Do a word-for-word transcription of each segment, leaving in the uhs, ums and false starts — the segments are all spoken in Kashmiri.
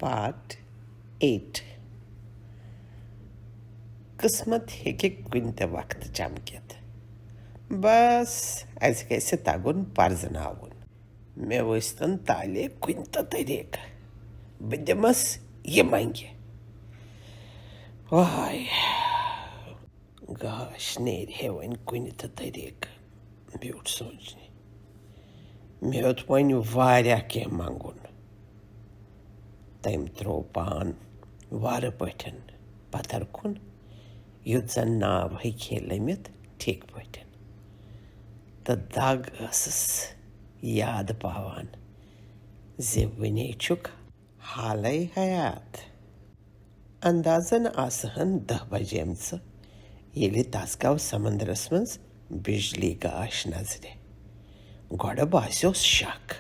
Part eight. قٕسمت ہیٚکہِ کُنہِ تہِ وقتہٕ چمکِتھ۔ بس، اَسہِ گژھِ تَگُن پرزٕناوُن۔ مےٚ ؤسۍتن تالے کُنہِ تہِ طریٖقہٕ۔ بہٕ دِمس یہِ منٛگہِ۔ واے، گاش نیرِ ہے وۄنۍ کُنہِ تہِ طریٖقہٕ، بیوٗٹھ سونٛچنہِ۔ مےٚ ہیوٚت وۄنۍ واریاہ کینٛہہ منٛگُن۔ تٔمۍ ترٛوو پان وارٕ پٲٹھۍ پتھر کُن، یُتھ زن ناو ہیٚکہِ ہے لٔمِتھ ٹھیٖک پٲٹھۍ۔ تہٕ دگ ٲسٕس یاد پاوان زِ وُنے چھُکھ حالے حیات۔ اندازن آسہٕ ہن دَہ بجیمژٕ، ییٚلہِ تس گوٚو سمندرس منٛز بجلی گاش نظرِ۔ گۄڈٕ باسیوس شک،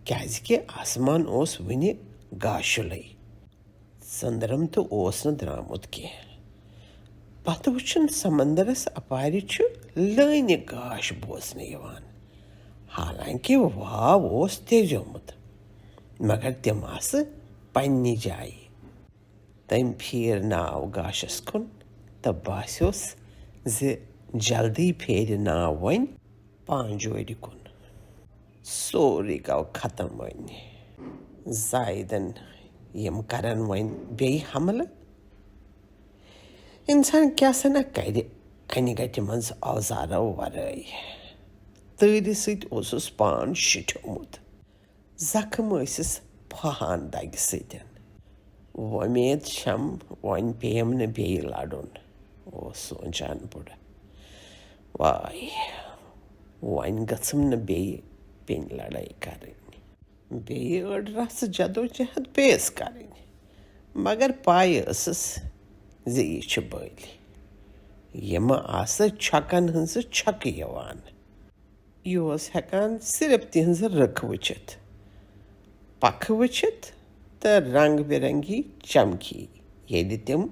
کیازِ کہِ آسمان اوس وُنہِ گاشُلے۔ ژٔندرم تہِ اوس نہٕ درامُت کینٛہہ۔ پتہٕ وُچھُن، سمندرس اپارِ چھُ لٲنہِ گاش بوزنہٕ یِوان، حالانکہِ واو اوس تیزیومُت، مگر تِم آسہٕ پننہِ جایہِ۔ تٔمۍ پھیر ناو گاشس کُن تہٕ باسیوس زِ جلدی پھیرِ ناو وۄنۍ پانجورِ کُن۔ سورُے گوٚو ختم وۄنۍ۔ زاہدن یِم کرن وۄنۍ بیٚیہِ حملہٕ۔ انسان کیٛاہ سا نہ کرِ انہِ گٹہِ منٛز اوزارو ورٲے؟ تۭرِ سۭتۍ اوسُس پان شِٹھیومُت۔ زخم ٲسِس پھۄہان دگہِ سۭتۍ۔ وۄمید چھم، وۄنۍ پیٚیم نہٕ بیٚیہِ لڑُن، اوس سونٛچان بُڈٕ۔ واے، وۄنۍ گٔژھٕم نہٕ بیٚیہِ پیٚنۍ لڑٲے کرٕنۍ۔ بیٚیہِ أڑ رژھ جدوجہد پیٚیَس کرٕنۍ، مگر پاے ٲسٕس زِ یہِ چھِ بٔلۍ۔ یِمہٕ آسہٕ چھۄکن ہٕنٛزٕ چھۄکہٕ یِوان۔ یہِ اوس ہٮ۪کان صرف تِہنٛزٕ رٕکھ وٕچھِتھ، پکھٕ وٕچھِتھ تہٕ رنگ برنگی چمکی، ییٚلہِ تِم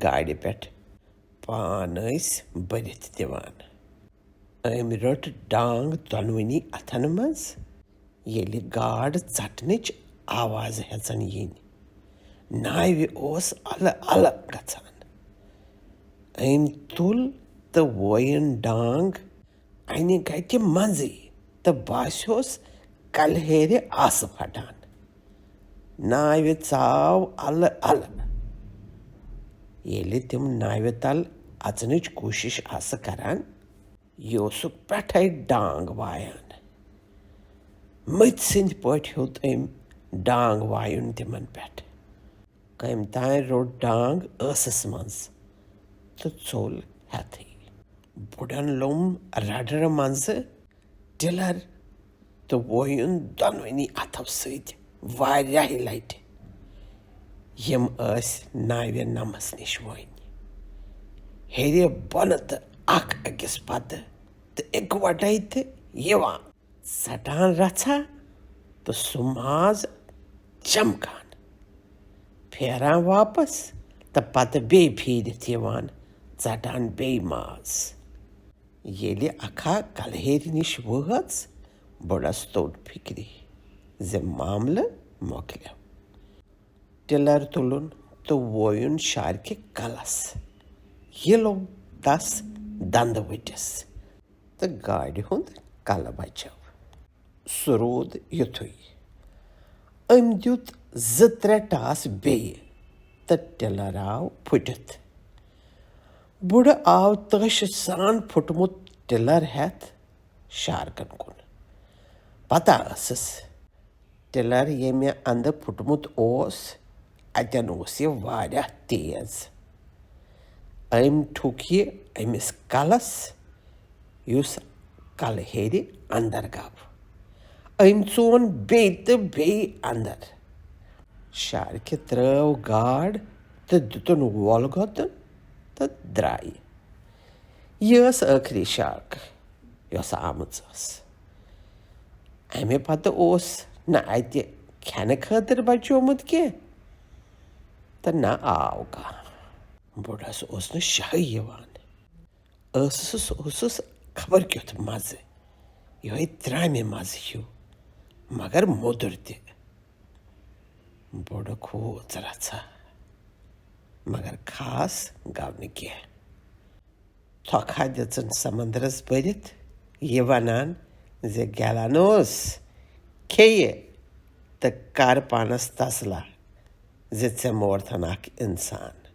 گاڑِ پٮ۪ٹھ پان ٲسۍ بٔرِتھ دِوان۔ أمۍ رٔٹ ڈانگ دۄنوٕنی اتھن منٛز، ییٚلہِ گاڈ ژٹنٕچ آواز ہٮ۪ژن یِنۍ۔ ناوِ اوس الہٕ الہٕ گژھان۔ أمۍ تُل تہٕ وویِن ڈانگ انہِ گٹہِ منٛزٕے تہٕ باسیوس کلہٕ ہیرِ آسہٕ پھٹان۔ ناوِ ژاو الہٕ الہٕ۔ ییٚلہِ تِم ناوِ تل اژنٕچ کوٗشش آسہٕ کران، یہِ اوسُکھ پٮ۪ٹھے ڈانگ وایان۔ مٔتۍ سٕنٛدۍ پٲٹھۍ ہیوٚت أمۍ ڈانگ وایُن تِمن پٮ۪ٹھ۔ کٔمۍ تام روٚٹ ڈانگ ٲسس منٛز تہٕ ژوٚل ہٮ۪تھٕے۔ بُڈن لوٚم رڈرٕ منٛزٕ ٹِلر تہٕ وویُن دۄنوٕنی اتھو سۭتۍ واریاہہِ لٹہِ۔ یِم ٲسۍ ناوِ نمس نِش وۄنۍ ہیٚرِ بۄنہٕ تہٕ اکھ أکِس پتہٕ تہٕ اِکوٹے تہٕ یِوان۔ ژٹان رژھا تہٕ سُہ ماز چمکان، پھیران واپس تہٕ پتہٕ بیٚیہِ پھیٖرِتھ یِوان، ژٹان بیٚیہِ ماز۔ ییٚلہِ اکھا کلہیرِ نِش وٲژ، بُڈس توٚر فِکرِ زِ معاملہٕ مۄکلیو۔ ٹِلر تُلُن تہٕ وویُن شارکہِ کلس۔ یہِ لوٚگ تس دندٕ ؤٹِس تہٕ گاڑِ ہُنٛد کلہٕ بچو۔ سُہ روٗد یُتھُے۔ أمۍ دیُت زٕ ترٛےٚ ٹاس بیٚیہِ تہٕ ٹِلر آو پھُٹِتھ۔ بُڈٕ آو تٲشہِ سان پھُٹمُت ٹِلر ہٮ۪تھ شارکن کُن۔ پتہ ٲسٕس، ٹِلر ییٚمہِ اندٕ پھُٹمُت اوس، اتٮ۪ن اوس یہِ واریاہ تیز۔ أمۍ ٹھُک یہِ أمِس کلس، یُس کلہٕ ہیرِ اندر گوٚو۔ أمۍ ژون بیٚیہِ تہٕ بیٚیہِ اندر۔ شارکہِ ترٲو گاڈ تہٕ دیُتُن وۄل گۄتُن تہٕ درٛایہِ۔ یہِ ٲس ٲخری شارک، یۄس آمٕژ ٲس۔ امہِ پتہٕ اوس نہ اتہِ کھٮ۪نہٕ خٲطرٕ بچیومُت کینٛہہ تہٕ نہ آو کانٛہہ۔ بُڈس اوس نہٕ شاہٕے یِوان۔ ٲسٕس اوسُس خبر کیُتھ مزٕ، یِہوٚے ترامہِ مزٕ ہیوٗ، مگر موٚدُر تہِ۔ بُڈٕ کھوٗژ رژھا، مگر خاص گوٚو نہٕ کینٛہہ۔ تھۄکھا دِژٕن سمندرس بٔرِتھ، یہِ ونان زِ گیلانوس کھیٚیہِ تہٕ کر پانس تسلا زِ ژےٚ مورتھن اکھ انسان۔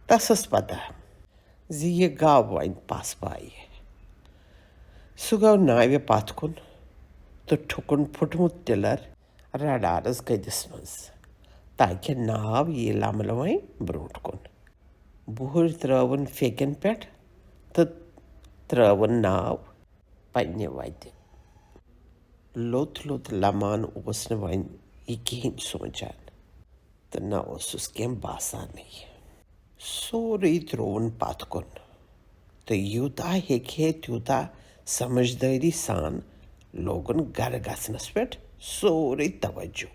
تس ٲس پتہ زِ یہِ گوٚو وۄنۍ پس پایہِ۔ سُہ گوٚو ناوِ پتھ کُن تہٕ ٹھُکُن پھُٹمُت ٹِلر رڈارس گٔدِس منٛز، تاکہِ ناو یی لملہٕ وۄنۍ برونٛٹھ کُن۔ بُہٕرۍ ترٲوٕن پھیٚکٮ۪ن پٮ۪ٹھ تہٕ ترٲوٕن ناو پننہِ وتہِ۔ لوٚت لوٚت لمان اوس نہٕ وۄنۍ یہِ کِہیٖنۍ سونٛچان تہٕ نہ اوسُس کینٛہہ باسانٕے۔ سورُے ترٛووُن پتھ کُن تہٕ یوٗتاہ ہیٚکہِ ہے تیوٗتاہ سمجھدٲری سان لوگُن گرٕ گژھنس پٮ۪ٹھ سورُے توجہ۔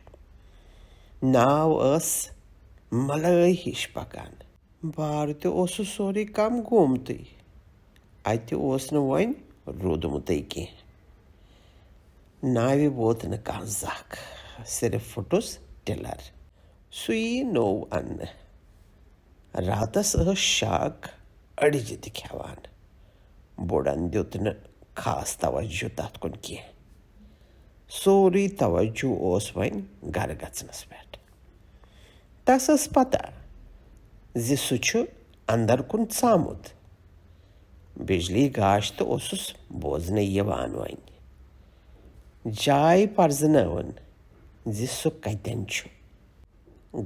ناو ٲس ملٲے ہِش پکان۔ بار تہِ اوسُس سورُے کم گوٚمتُے۔ اتہِ اوس نہٕ وۄنۍ روٗدمُتٕے کینٛہہ۔ ناوِ ووت نہٕ کانٛہہ زکھ، صرف پھُٹُس ٹِلر۔ سُہ یی نوٚو اننہٕ۔ راتس ٲس شاکھ أڈجہِ تہِ کھٮ۪وان۔ بُڈن دیُت نہٕ خاص توجہ تتھ کُن کینٛہہ۔ سورُے توجہ اوس وۄنۍ گرٕ گژھنس پٮ۪ٹھ۔ تس ٲس پتہ زِ سُہ چھُ اندر کُن ژامُت۔ بجلی گاش تہٕ اوسُس بوزنہٕ یِوان وۄنۍ۔ جاے پرزنٲوٕن زِ سُہ کتٮ۪ن چھُ۔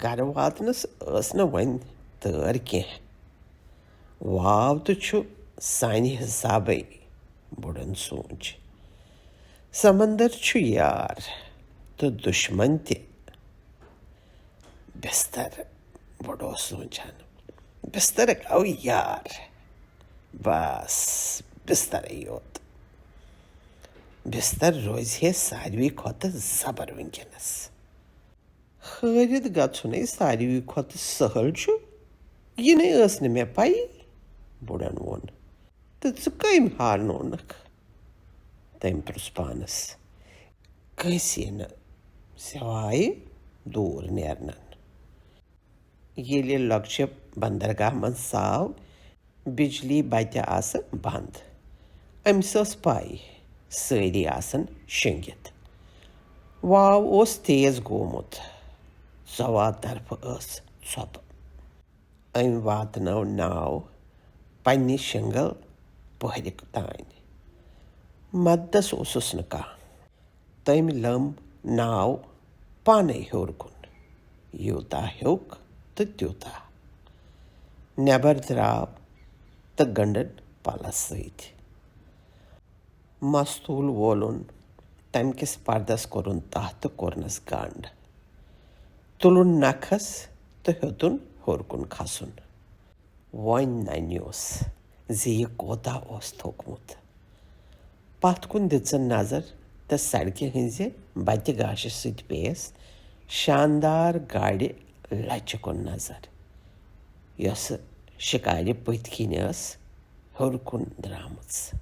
گرٕ واتنس ٲس نہٕ وۄنۍ تٲر کینٛہہ۔ واو تہٕ چھُ سانہِ حسابے، بُڈن سونٛچ۔ سمندر چھُ یار تہٕ دُشمن تہِ۔ بستر، بُڈٕ اوس سونٛچان، بستر گوٚو یار۔ بس، بسترے یوت۔ بستر روزِ ہے ساروی کھۄتہٕ زبر وٕنکیٚنس۔ ہٲرِتھ گژھُنے ساروی کھۄتہٕ سہل چھُ، یِنَے ٲس نہٕ مےٚ پَیی، بُڈن ووٚن۔ تہٕ ژٕ کٔمۍ ہارنوونکھ؟ تٔمۍ پرُژھ پانس۔ کٲنٛسی نہٕ، سوائے دوٗر نیرنن۔ ییٚلہِ لۄکچہِ بندرگاہ منٛز ژاو، بجلی بتہِ آسہٕ بنٛد۔ أمِس ٲس پَے، سٲری آسَن شۄنٛگِتھ۔ واو اوس تیز گوٚمُت۔ ژۄوا طرفہٕ ٲس ژھۄپہٕ۔ أمۍ واتنٲو ناو پننہِ شنٛگل پوہرِ تام۔ مددس اوسُس نہٕ کانٛہہ۔ تٔمۍ لٔم ناو پانے ہیوٚر کُن، یوٗتاہ ہیوٚک تہٕ تیوٗتاہ۔ نٮ۪بر درٛاو تہٕ گنٛڈن پلس سۭتۍ۔ مستوٗل وولُن، تمہِ کِس پردس کوٚرُن تہہ تہٕ کوٚرنس گنٛڈ۔ تُلُن نکھس تہٕ ہیوٚتُن ہیوٚر کُن کھسُن۔ وۄنۍ ننیوس زِ یہِ کوتاہ اوس تھوٚکمُت۔ پتھ کُن دِژٕن نظر تہٕ سڑکہِ ہٕنزِ بتہِ گاشہِ سۭتۍ پییس شاندار گاڑِ لچہِ کُن نظر، یۄسہٕ شکارِ پٔتۍ کِنۍ ٲس ہیوٚر کُن درامٕژ۔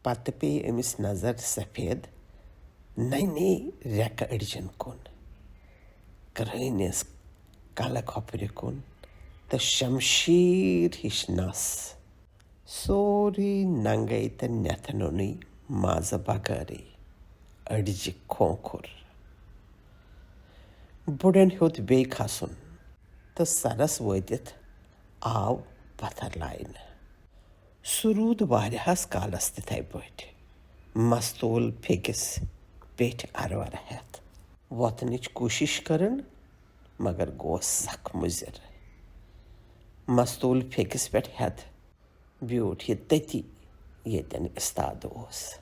پتہٕ پیٚیہِ أمِس نظر سفید ننی ریٚکہٕ أڈجن کُن، کرٛہنِس کلہٕ کھۄپرِ کُن تہٕ شمشیر ہِش نس۔ سورُے ننگے تہٕ نٮ۪تھٕ نوٚنُے مازٕ بغٲرٕے، أڈجہِ کھونکھُر۔ بُڈن ہیوٚت بیٚیہِ کھسُن تہٕ سرس وٲتِتھ آو پتھر لاینہٕ۔ سُہ روٗد واریاہس کالس تِتھے پٲٹھۍ، مستول پھیٚکِس پیٚٹھۍ ارور ہٮ۪تھ۔ وۄتھنٕچ کوٗشش کٔرٕن، مگر گوس سخ مُضر۔ مستول پھیٚکِس پٮ۪ٹھ ہٮ۪تھ بیوٗٹھ یہِ تٔتی، ییٚتٮ۪ن استاد اوس،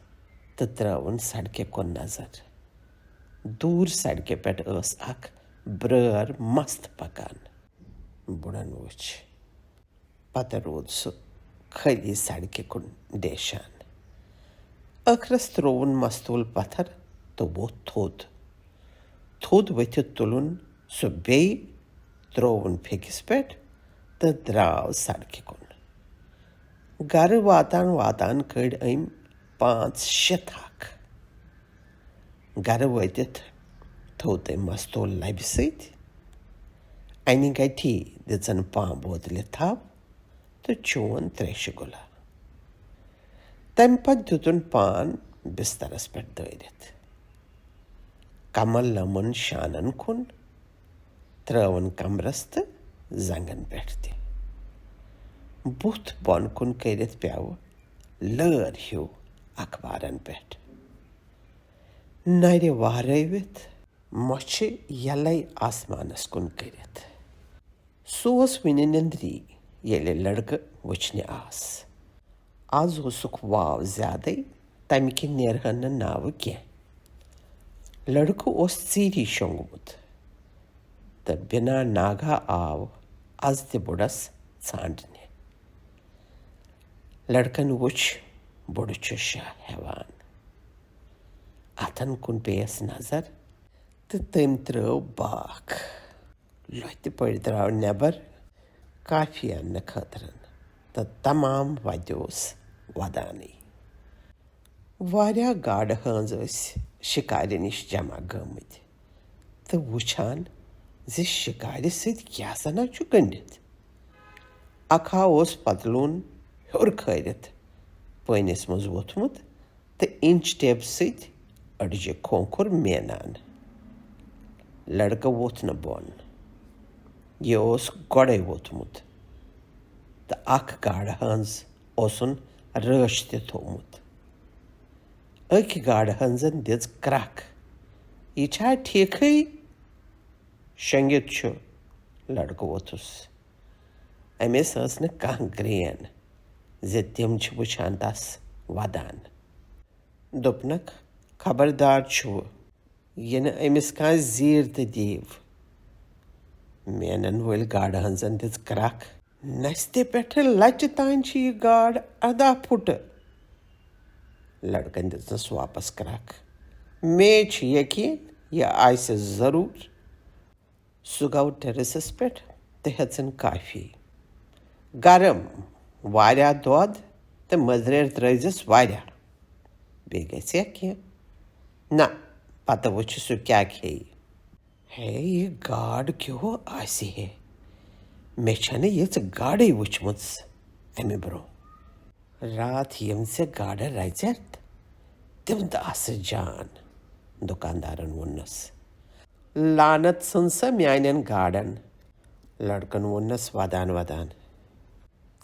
تہٕ ترٲوٕن سڑکہِ کُن نظر۔ دوٗر سڑکہِ پٮ۪ٹھ ٲس اکھ برٲر مست پکان۔ بُڈن وُچھ۔ پتہٕ روٗد سُہ خٲلی سڑکہِ کُن ڈیشان۔ ٲخرس ترووُن مستول پتھر تہٕ ووٚتھ تھوٚد۔ تھوٚد ؤتھِتھ تُلُن سُہ بیٚیہِ، ترووُن پھیٚکِس پٮ۪ٹھ تہٕ درٛاو سڑکہِ کُن۔ گرٕ واتان واتان کٔڑۍ أمۍ پانٛژھ شےٚ تھکھ۔ گرٕ وٲتِتھ تھوٚو تٔمۍ مستول لبہِ سۭتۍ۔ انہِ گٹھی دِژن پان بوتلہِ تھپھ تہٕ چون تریشہِ گُلہ۔ تمہِ پتہٕ دِتُن پان بسترس پٮ۪ٹھ دٲرِتھ۔ کمل لمُن شانن کُن، ترٲوٕن کمرس تہٕ زنگن پٮ۪ٹھ تہِ۔ بُتھ بۄن کُن کٔرِتھ پیوٚو لٲر ہیوٗ اخبارن پٮ۪ٹھ۔ نرِ وہرٲوِتھ مۄچھِ یلے آسمانس کُن کٔرِتھ۔ سُہ اوس وُنہِ نیٚنٛدری، ییٚلہِ لڑکہٕ وُچھنہِ آس۔ از اوسُکھ واو زیادے، تمہِ کِنۍ نیرہن نہٕ ناوٕ کینٛہہ۔ لڑکہٕ اوس ژیٖری شۄنٛگمُت تہٕ بنا ناگہٕ آو از تہِ بُڈس ژھانٛڈنہِ۔ لڑکن وُچھ، بُڈٕ چھُ شاہ ہٮ۪وان۔ اتھن کُن پیٚیس نظر تہٕ تٔمۍ ترٲو باکھ۔ لۄتہِ پٲٹھۍ درٛاو نٮ۪بر کافی اننہٕ خٲطرٕ تہٕ تمام وتہِ اوس ودانٕے۔ واریاہ گاڈٕ ہٲنز ٲسۍ شِکارِ نِش جمع گٔمٕتۍ تہٕ وُچھان زِ شِکارِ سۭتۍ کیٛاہ زنا چھُ گٔنڈِتھ۔ اکھا اوس پتلوٗن ہیوٚر کھٲرِتھ پٲنِس منٛز ووٚتھمُت تہٕ اِنچ ٹیپ سۭتۍ أڈجہِ کھونکھُر مینان۔ لڑکہٕ ووٚتھ نہٕ بۄن۔ یہِ اوس گۄڈَے ووٚتھمُت تہٕ اکھ گاڈٕ ہٲنز اوسُن رٲچھ تہِ تھوٚومُت۔ أکۍ گاڈٕ ہٲنزن دِژ کرٛکھ، "یہِ چھا ٹھیٖکھٕے؟" شۄنٛگِتھ چھُ لڑکہٕ ووٚتھُس۔ أمِس ٲس نہٕ کانٛہہ گرٛین زِ تِم چھِ وٕچھان تس ودان۔ دوٚپنکھ، "خبردار چھُوٕ، یہِ نہٕ أمِس کانٛہہ زیٖر تہِ دِیِو۔" مینن وٲلۍ گاڈٕ ہٲنزن دِژ کرٛکھ، "نستہِ پٮ۪ٹھٕ لچہِ تام چھِ یہِ گاڈ ارداہ پھُٹہٕ۔" لڑکن دِژنس واپس کرٛکھ، "مے چھُ یقیٖن یہِ آسہِ ضروٗر۔" سُہ گوٚو ٹیرسس پٮ۪ٹھ تہٕ ہیژٕن کافی۔ گرم، واریاہ دۄد تہٕ مٔدریر ترٲوزٮ۪س واریاہ۔ بیٚیہِ گژھِ یا کینٛہہ؟ نہ، پتہٕ وٕچھِ سُہ کیٛاہ کھیٚیہِ۔ ہے، یہِ گاڈ کیٛاہ آسہِ ہے؟ مےٚ چھَنہٕ یِژھ گاڈٕے وٕچھمٕژ اَمہِ برٛونٛہہ۔ راتھ یِم ژےٚ گاڈٕ رَژٮ۪تھ، تِم تہٕ آسہٕ جان، دُکاندارن ووٚننس۔ لعنت ژھٕن سا میانٮ۪ن گاڈن، لڑکن ووٚننس ودان ودان۔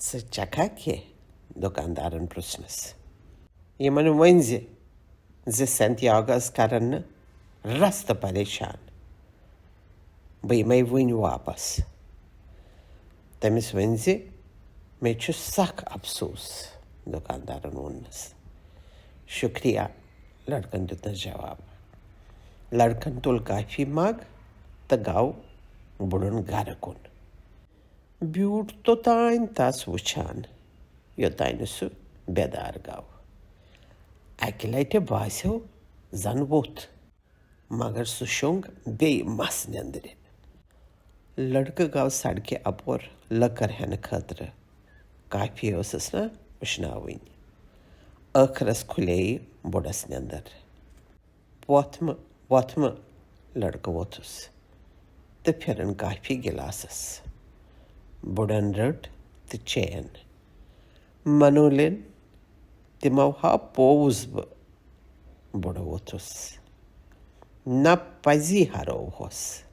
ژٕ چکھا کینٛہہ؟ دُکاندارن پرژھنس۔ یِمن ؤنۍ زِ، زِ سینتیاگوس کرن نہٕ رستہٕ پریشان۔ بہٕ یِمَے وٕنۍ واپس۔ تٔمِس ؤنۍ زِ، "مےٚ چھُ سخ افسوس"، دُکاندارن ووٚننس۔ "شُکریہ"، لڑکن دیُتنس جواب۔ لڑکن تُل کافی مگ تہٕ گوٚو بُڈُن گرٕ کُن۔ بیوٗٹھ توٚتام تس وٕچھان، یوٚتام نہٕ سُہ بیدار گوٚو۔ اکہِ لٹہِ باسیو زن ووٚتھ، مگر سُہ شوٚنٛگ بیٚیہِ مس نیٚنٛدرِ۔ لڑکہٕ گوٚو سڑکہِ اپور لٔکٕر ہٮ۪نہٕ خٲطرٕ۔ کافی ٲسٕس نہ وٕشناوٕنۍ۔ ٲخرس کھُلے بُڈس نیٚنٛدٕر۔ "وۄتھ مہٕ، وۄتھ مہٕ"، لڑکہٕ ووٚتھُس تہٕ پھِرن کافی گِلاسس۔ بُڈن رٔٹ تہٕ چین۔ "منولین، تِمو ہا پووُس بہٕ"، بُڈٕ ووٚتھُس۔ "نہ، پزی ہرووہس"۔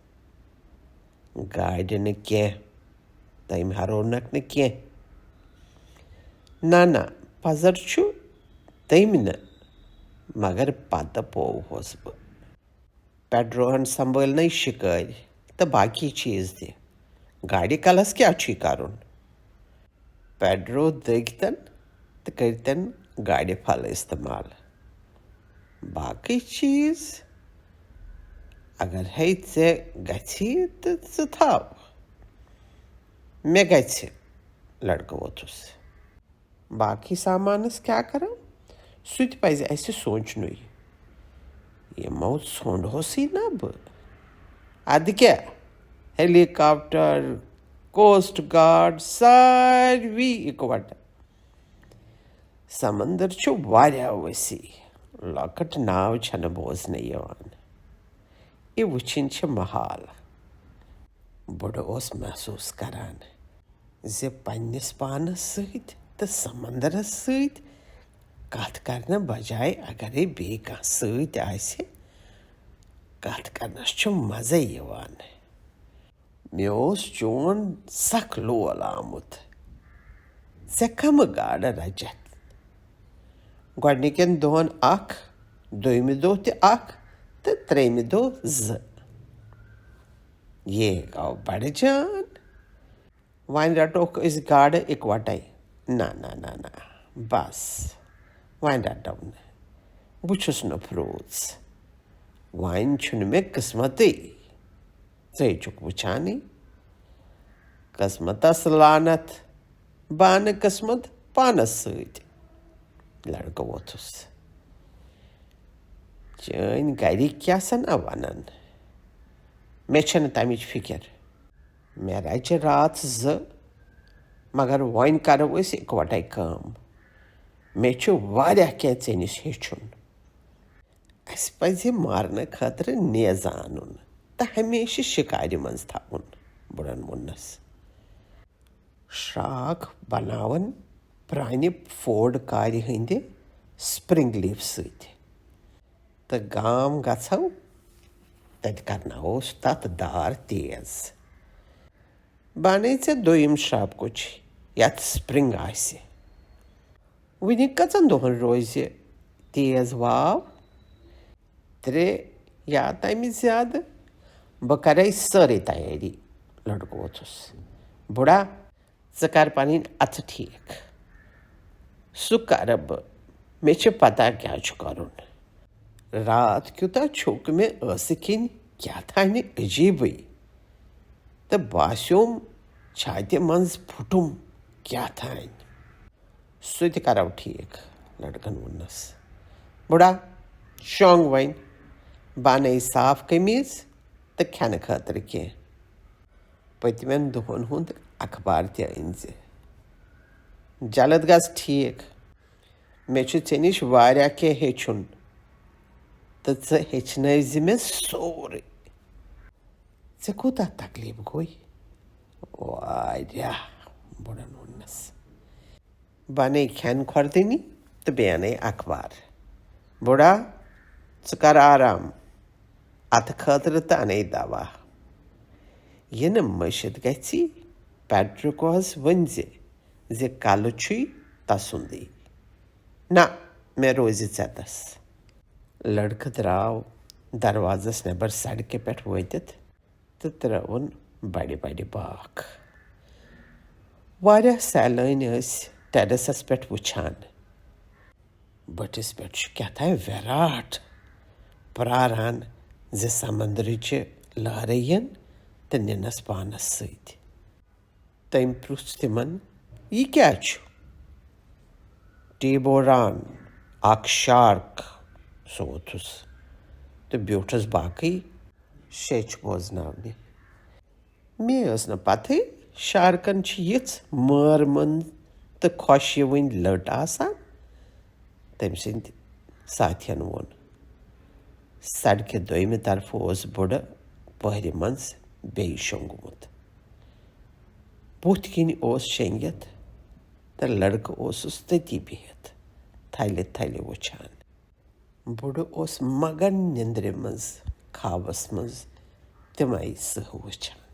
"گاڑِ نہٕ کینٛہہ، تٔمۍ ہرونکھ نہٕ کینٛہہ۔" "نہ، نہ، پزر چھُ تٔمۍ نہٕ، مگر پتہٕ پووہس بہٕ۔ پیڈروہن سنبھٲلنَے شِکٲرۍ تہٕ باقی چیٖز تہِ۔ گاڑِ کلس کیٛاہ چھُے کرُن؟" پیڈرو دٔگۍ تن تہٕ کٔرۍ تن گاڑِ پھل استعمال۔ باقٕے چیٖز، اگر ہے ژےٚ گژھی تہٕ ژٕ تھاو۔ مےٚ گژھِ، لڑکہٕ ووٚتھُس۔ باقٕے سامانس کیٛاہ کرو؟ سُہ تہِ پزِ اسہِ سونچنُے۔ یِمو ژھونڈہوسٕے نہ بہٕ۔ ادٕ کیٛاہ، ہیلی کاپٹر، کوسٹ گارڈ، ساروی اکوٹہٕ۔ سمندر چھُ واریاہ وسیع، لۄکٕٹ ناو چھنہٕ بوزنہٕ یِوان۔ یہِ وٕچھِنۍ چھِ محال۔ بُڈٕ اوس محسوٗس کران زِ پننِس پانس سۭتۍ تہٕ سمندرس سۭتۍ کتھ کرنہٕ بجایہِ اگرے بیٚیہِ کانٛہہ سۭتۍ آسہِ، کتھ کرنس چھُ مزے یِوان۔ مےٚ اوس چون سخ لول آمُت۔ ژےٚ کمہٕ گاڈٕ رچتھ؟ گۄڈنِکٮ۪ن دۄہن اکھ، دوٚیمہِ دۄہ تہِ اکھ تہٕ ترٛیٚیمہِ دۄہ زٕ۔ یے گوٚو بڑٕ جان۔ وۄنۍ رٹوکھ أسۍ گاڈٕ اِکوٹے۔ نہ، نہ، نہ، نہ، بس، وۄنۍ رٹو نہٕ۔ بہٕ چھُس نہٕ پھروٗژ۔ وۄنۍ چھُنہٕ مےٚ قٕسمتٕے۔ ژٕ ہے چھُکھ وٕچھانٕے، قٕسمتس لعنت، بانہٕ قٕسمت پانس سۭتۍ۔ لڑکہٕ ووتھُس۔ چٲنۍ گرِکۍ کیٛاہ سنا ونن؟ مےٚ چھنہٕ تمِچ فکر۔ مےٚ رچہِ راتھ زٕ، مگر وۄنۍ کرو أسۍ اِکوٹے کٲم۔ مےٚ چھُ واریاہ کینٛہہ ژےٚ نِش ہیٚچھُن۔ اسہِ پزِ مارنہٕ خٲطرٕ نیزٕ انُن تہٕ ہمیشہٕ شِکارِ منٛز تھاوُن، بُڈن ووٚننس۔ شراکھ بناوان پرانہِ فورڈ کارِ ہٕنٛدِ سپرنگ لیف سۭتۍ۔ تہٕ گام گژھو، تتہِ کرناووس تتھ دار تیز۔ بنٲے ژےٚ دوٚیِم شراپ کُچھ، یتھ سپرنگ آسہِ۔ وُنہِ کٔژن دۄہن روزِ تیز واو؟ ترٛےٚ یا تمہِ زیادٕ۔ بہٕ کرے سٲرٕے تیٲری۔ لڑکہٕ ووٚتھُس۔ بُڈا، ژٕ کر پنٕنۍ اتھٕ ٹھیٖک۔ سُہ کرٕ بہٕ۔ مےٚ چھِ پتہ کیٛاہ چھُ کرُن۔ راتھ کیُتاہ چھوٚک مےٚ ٲسہٕ کِنۍ کیٛاہ تھانہِ عجیٖبٕے۔ تہٕ باسیوم چھاتہِ منٛز پھُٹُم کیٛاہ تھانۍ۔ سُہ تہِ کرو ٹھیٖک، لڑکن ووٚننس۔ بُڈا، شۄنٛگ وۄنۍ، بنٲے صاف قمیٖض تہٕ کھٮ۪نہٕ خٲطرٕ کینٛہہ۔ پٔتمٮ۪ن دۄہن ہُنٛد اخبار تہِ أنۍ زِ۔ جلد گژھ ٹھیٖک۔ مےٚ چھُ ژےٚ نِش واریاہ کینٛہہ ہیٚچھُن تہٕ ژٕ ہیٚچھنٲوزِ مےٚ سورُے۔ ژےٚ کوٗتاہ تکلیٖف گوٚے؟ واریاہ، بُڈن ووٚننس۔ بنٲے کھٮ۪ن کھۄردٲنی تہٕ بیٚیہِ انے اخبار۔ بُڈا، ژٕ کر آرام، اتھٕ خٲطرٕ تہٕ انے دوا۔ یہِ نہٕ مٔشِتھ گژھی، پیٹرکوہس ؤنۍ زِ، زِ کلہٕ چھُے تسُندٕے۔ نہ، مےٚ روزِ ژٮ۪تس۔ لڑکہٕ درٛاو دروازس نٮ۪بر سڑکہِ پٮ۪ٹھ وٲتِتھ تہٕ ترٲوٕن بڑِ بڑِ باکھ۔ واریاہ سیلٲنۍ ٲسۍ ٹیرسس پٮ۪ٹھ وٕچھان۔ بٔٹھِس پٮ۪ٹھ چھُ کیٛاہ تام ویراٹھ پراران زِ سمندرٕچہِ لہرٕ یِن تہٕ نِنس پانس سۭتۍ۔ تٔمۍ پرُژھ تِمن، "یہِ کیٛاہ چھُ؟" "ٹیبوران، اکھ شارک۔" سُہ ووٚتھُس تہٕ بیوٗٹھُس باقٕے شیٚچھ بوزناونہِ۔ مےٚ ٲس نہٕ پتہٕے شارکن چھِ یِژھ مٲرمٔنٛد تہٕ خۄش یِوٕنۍ لٔٹ آسان۔ تٔمۍ سٕنٛدۍ ساتھین ووٚن۔ سڑکہِ دوٚیمہِ طرفہٕ اوس بُڈٕ پوہرِ منٛز بیٚیہِ شۄنٛگمُت۔ بُتھ کِنۍ اوس شیٚنگِتھ تہٕ لڑکہٕ اوسُس تٔتی بِہِتھ تھلہِ تھلہِ وُچھان۔ بُڈٕ اوس مگن نِندرِ منٛز، خابس منٛز تِمے سٕہہ وٕچھان۔